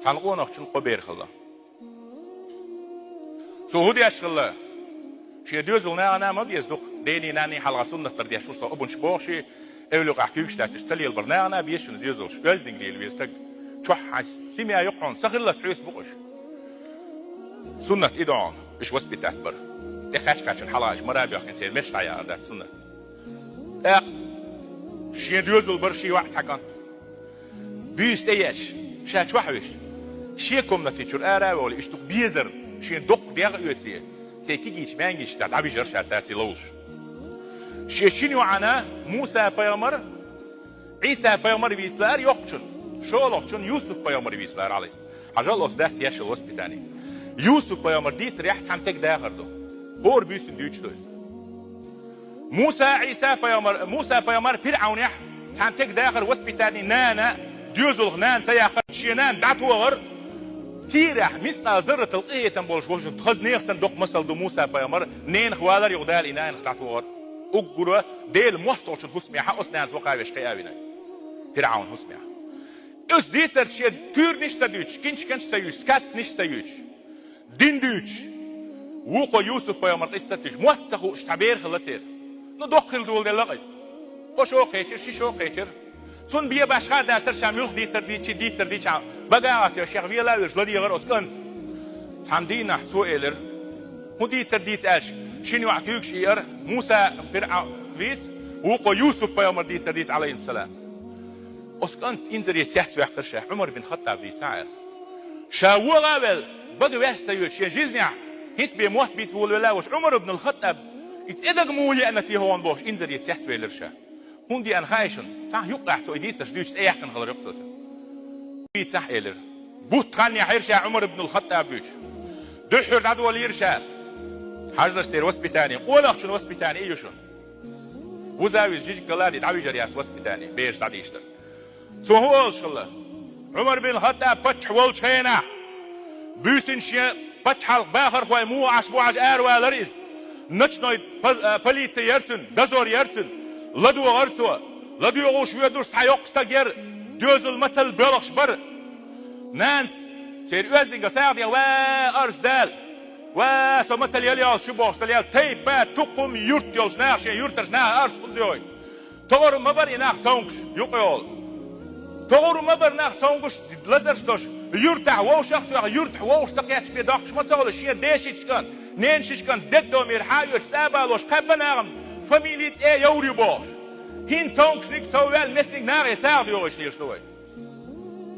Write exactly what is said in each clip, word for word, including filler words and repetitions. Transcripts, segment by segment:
Цхьана къонахчун кхо бер хилла. Цо хӀун деш хилла? Шен доьзал нахана ма беза дукха. Дений, нанний хьалха суннат дар деш ву со, обунш боху ши, эвлакъахь куьйгаш дац, уьш ца лелабар. Нахана беза шуна доьзалш, оьздангалла веза стаг. Чохь хьайн семья ю хьуна, са хиллалц хьоьсу бу-кх уьш. Суннат и ду хьуна, уьш воспитать бар. ТӀе кхаьчча-кхаьчча хьалха уьш мара а боьхкина, церан мешта яхар дац суннат. ТӀаккха шен доьзал бара шен йоӀ цхьа кӀант. Буьйса тӀе еш, ша чохь вуьйш, шен комнати чуьра ара а волий, уьш дукха безарна, шен доккха дегӀ а оьций, церан кегийчу маьнгийчу тӀе дӀавижира ша цаьрца ловзуш. Шен шина йоӀана Муса-пайхамар, Ӏийса-пайхамар вийца лаьара йоккхачунна, шолгӀачунна Юсуп-пайхамар вийца лаьара, Ӏалайхиссалам. Хьажал, оцу дас еш йолу воспитание. Юсуп-пайхамар дийцарехь цхьана стеган дахар ду. ХӀора буьйсанна дуьйцуш ду иза. Муса, Ӏийса-пайхамар, Муса-пайхамар ПирӀавнехь цхьана стеган дахар воспитание, нана, доьзалх нана ца яккхар, шен нана дӀатохар, тӀерахь мискъал зарратал къинхетам болуш волчунна хаза нехан санна доккха масал ду Муса-пайхамар, ненах валар юха Дала и нанах дӀатохар. Уггара Делан мостагӀчун хӀусамехь оцу нанас ваха веш кхиавина. ПирӀавнан хӀусамехь. Иза дийцарца шен куьйранаш а ца дуьйцуш, киншканаш а ца юьйцуш, сказканаш а ца юьйцуш, дин дуьйцуш, вукхо Юсуп-пайхамар къийса ца туьйсуш, мотт ца хууш цхьа бер хилла церан. Ну, доккха хилла доладелла-кх иза. Кхо шо кхечира, ши шо кхечира. Цунна бен башха а дацара ша муьлха дийцар дийцича, дийцар дийцича, багахь а тоьшна, шех вела а велча, ладегӀара оцу кӀанта. Цхьана дийнахь цо элира: «ХӀун дийцар дийца?» — аьлча, шина йоӀ куьйгаш ийара, Муса, ПирӀавн вийца, вукхо Юсуп-пайхамар дийцар дийца, Ӏалайхиссалам. Оцу кӀанта инзаре цецваьккхира ша, Ӏумар бин Хаттаб дийцахьара. Ша вогӀа а ваьлла, бага ваьш ца йоьдуш, шен жизнехь хӀинца бен мотт бийца волавелла а волуш, Ӏумар ибн ал-Хаттаб, и цӀе дага муха еана те хьуна бохуш, инзаре цецвелира ша. ХӀунда аьлча хаьий шуна, цхьа юккъехь цо и дийцарш дуьйцуш цӀе яьккхина хилар ю-кх цо. Дийцахь, элира. Бутт хан яхьира ша Ӏумар ибн ал-Хаттаб буьйцуш. Дуьххьара дӀадолийра ша. Хьажалаш, церан воспитание, къонахчун воспитание ю шуна. Вуза-виза жижиг гала а де, дӀавижар яц воспитание, бераш дӀадийшар. Цо хӀун олуш хилла? Ӏумар бин Хаттаб паччахь волчу хенахь, буьйсанна шен пачхьалкх бахархой муха Ӏаш бу хьажа аравалара иза. Ночной по-, а, полиция яра цуьнан, дозор яра цуьнан. ЛадогӀара цо. ЛадогӀуш воьдуш цхьа йоккха стаг яра, доьзал мацалла боьлхуш бара. Нанас, церан оьздангалла сагӀа дехна: «Ва, арз Дала! Ва, со мацалла яла йолуш ю», — бохуш, ца лела, тайпа, тукхум, юрт йолуш наха шен юьртарчу наха арз хӀунда дохуьйту? ТохӀур ма бара и нах цомгуш, юкъайолу. ТохӀур ма бара нах цомгуш, лазарш долуш, юьртахь вовшах а тоьхна, юьртахь вовшах ца кхетча бен доккхуш ма ца хуьлу шен ден шича кӀант, ненан шича кӀант, дегдомера хьан а оьцуш, цӀа а балош, кхаьбба нахана фамили, цӀе, йовр ю бохуш. ХӀинца цомгушниг, сов ваьлла меттаниг нахе сагӀа доьхуш лелаш ду вай.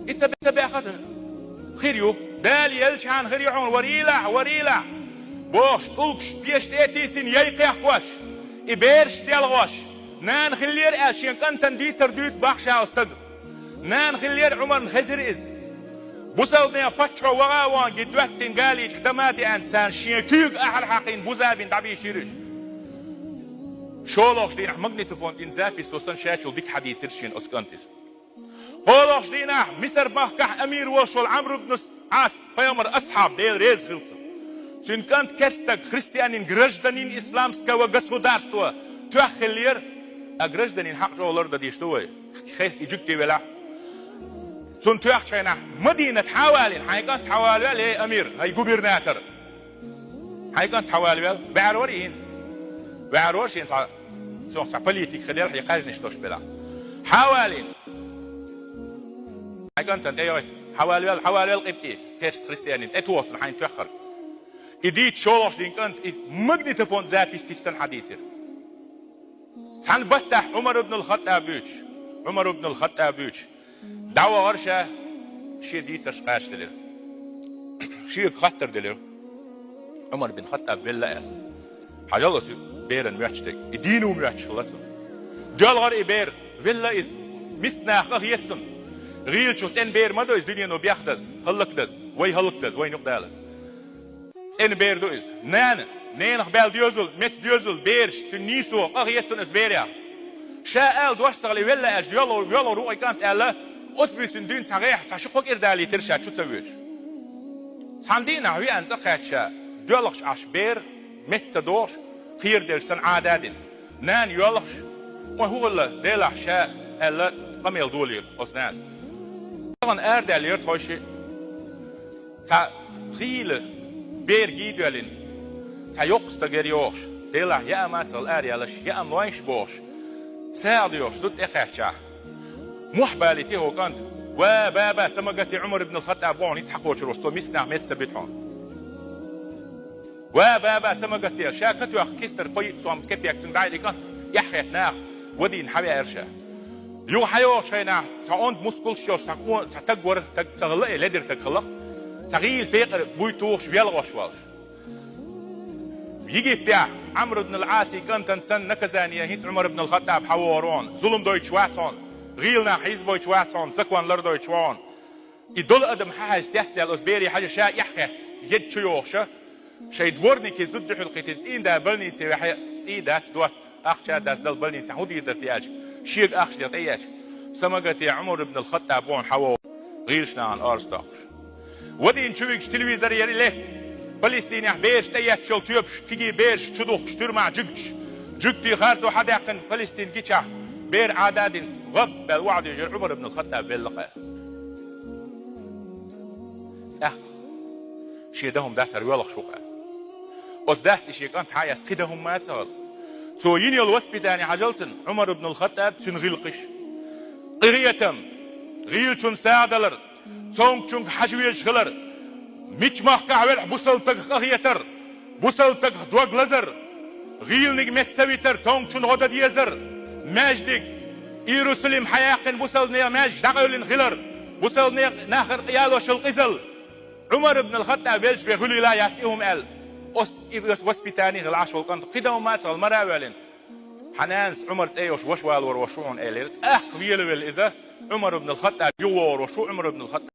И ца, ца баьххара хир ю. Дала елчахьана хир ю хьуна, варийлахь, варийлахь, бохуш, тӀулгаш пешта тӀе а тийсина, яй кхехкош, и бераш делхош, нана хиллера аьлла, шен кӀантана дийцар дуьйцу бахьа ша оцу стага. Нана хиллера Ӏумарна, хезира иза. Бусалба нехан паччахьо ваха а вахана, гин доьттина галийча, дама а деана, царна шен куьйга ахьар хьаькхина, буза а бина, дӀабийшира уьш. ШолгӀачу дийнахь магнитофон тӀера запись ло санна, шаьш чул дика хьадийцира шена оцу кӀанта иза. КхоалгӀачу дийнахь Мисар-махкахь амир волуш волу Ӏамр ибн Ӏас, пайхамаран асхьаб, Дела реза хила цунна. Цуьнан кӀант керста стаг, христианин, гражданин исламского государства тоьхна хиллера, а гражданин хьакъ чӀогӀа лардан дийш ду вай, хе, и жуьгти велахь. Цунна тоьхначу хенахь Мадинат хьавалийна, хьайн кӀант хьавалавел, эй амир, хӀай губернатор. Хьайн кӀант хьавалавел, ваьхьар вара и хӀинца. Ваьхьар вара шен цхьа, цунах цхьа политика хилла, хьайн кхаьжнаш долуш белахь. Хьавалийна. Хьайн кӀантана тӀейогӀийта, хьавалавел, хьавалавел къибтӀе, керста христианин, тӀетоха цунна хьайна тоьхнарг. И дийца шолгӀачу дийнахь кӀанта и магнитофон запись йича санна хьадийцира. Цхьана баттахь Ӏумар ибн ал-Хаттаб буьйцуш, Ӏумар ибн ал-Хаттаб буьйцуш, дӀавахара ша, шен дийцарш кхачаделира. Шега хаттар делира: Ӏумар бин Хаттаб велла аьлла. Хьажал оцу беран моьттуш дерг. И дийна ву моьттуш хилла цунна. Доьлхура и бер, велла иза. Миска наха къахета цунна. ГӀийлачух цӀена бер ма ду иза, дуьнено бехдаза, хӀаллакдаза, вай хӀаллакдаза, вайна юкъадалаза. ЦӀена бер ду иза. Нана, ненах баьлла доьзал, меца доьзал, бераш, цуьнан нийсо, къахета цунна иза берех. Ша аьлла дош ца хилий, велла аьлча, йоьлхур, йоьлхур ву-кх и кӀант аьлла, оцу буьйсанна дуьйна цхьа гӀехь, цхьа ши-кхо кӀира далийтира ша, чу ца воьдуш. Цхьана дийнахь веана цӀа кхаьчча ша, доьлхуш Ӏаш бер, меца ца дохуш, кхераделча санна Ӏада а дина. Нана йоьлхуш, вай хӀун хилла, Делахь ша, аьлла, къамел долийра оцу нанас. Тахана арадаьллера тхойшиъ. Цхьа хийла бер гий доьллина, цхьа йоккха стаг яр йоьхуш, Делахь яа мацалла ара ялаш, яа лойш бохуш, сагӀа доьхуш, зуда тӀекхаьччахь, мохь балийти хӀокху кӀанта: «Ва, баба, са ма гати, Ӏумар ибн ал-ХаттӀаб ву хьуна хӀинца хьакхочур волуш, цо мисканах меца ца битахьуна». «Ва, баба, са ма гатде», ша катоьхна кистара кхо-йиъ сом кепек цуьнан бӀе и кӀант, эхь хетта наха, вадийна хьавеара ша. Юха хьайогӀучу хенахь, цхьа онда мускулаш йолуш цхьа къо-, цхьа таг вара, таг ца хилла, э, ледара таг хилла, цхьа гӀийла пекъар буй тухуш, велхош волуш. Египтехь Ӏамр ибн ал-Ӏасий кӀантана санна наказание хӀинца Ӏумар ибн ал-ХаттӀаб хьан вогӀур ву хьуна, зулам дойтуш вац хьуна, гӀийла нах хьийзабойтуш вац хьуна, закон лардойтуш ву хьуна. И долу адам хьан хьаьжча, цецдаьлла оцу бере хьаьжча, ша эхь хетта, ед чу йогӀуш, шайн дворники зуда дуьхьал кхийтина, цӀийнда больнице ваьхьа, цӀий дац, дотта, ахча а дац, дала больницехь хӀун дийр дара те аьлча, шега ахча дала тӀеэцча, са ма гатде, Ӏумар ибн ал-ХаттӀаб ву хьуна хьан вогӀур, гӀийлачу нахана орца доккхуш. Вадийна чу вигча, телевизор яра и летта. Палестинехь бераш тӀеэцча йолу тоьпаш, кегий бераш чу духкуш, туьрмахь жуьгташ. Жуьгтийн харцо хьадаьккхина Палестин гичахь, бер Ӏада а дина, гӀап баьлла охьадуьйжира, Ӏумар ибн ал-ХаттӀаб велла-кх. ТӀаккха шен дан хӀума дац, хӀара воьлхуш ву-кх. Оцу дас и шен кӀант хьан а эцна, кхин дан хӀума ма ца хилла. Цо йина йолу воспитание хьажал цунна, Ӏумар ибн ал-ХаттӀаб, цуьнан гӀиллакхаш. Къинхетам, гӀийлачунна сагӀа далар, цомгучуьнга хьажа везаш хилар, мича махкахь велахь бусалба стагах къахетар, бусалба стагах дог лазар, гӀийланиг меца ца витар, цомгучунна гӀо дан дезар, маьждиг, Иерусалим хьаяьккхина бусалба нехан маьждиг дӀакъевлина хилар, бусалба нехан нахара ялош йолу къизалла. Ӏумар ибн ал-ХаттӀаб велча бен хуьлийла яц и хӀума аьлла, оцу и воспитание хилла Ӏаш волу кӀант, кхин дан хӀума ма ца хилла, мара а воьллина. Хьан нанас Ӏумар цӀе йолуш ваша валор волуш ву хьуна, элира. ТӀаккха велавелла иза, Ӏумар ибн ал-ХаттӀаб юхавогӀур волуш ву, Ӏумар ибн ал-ХаттӀаб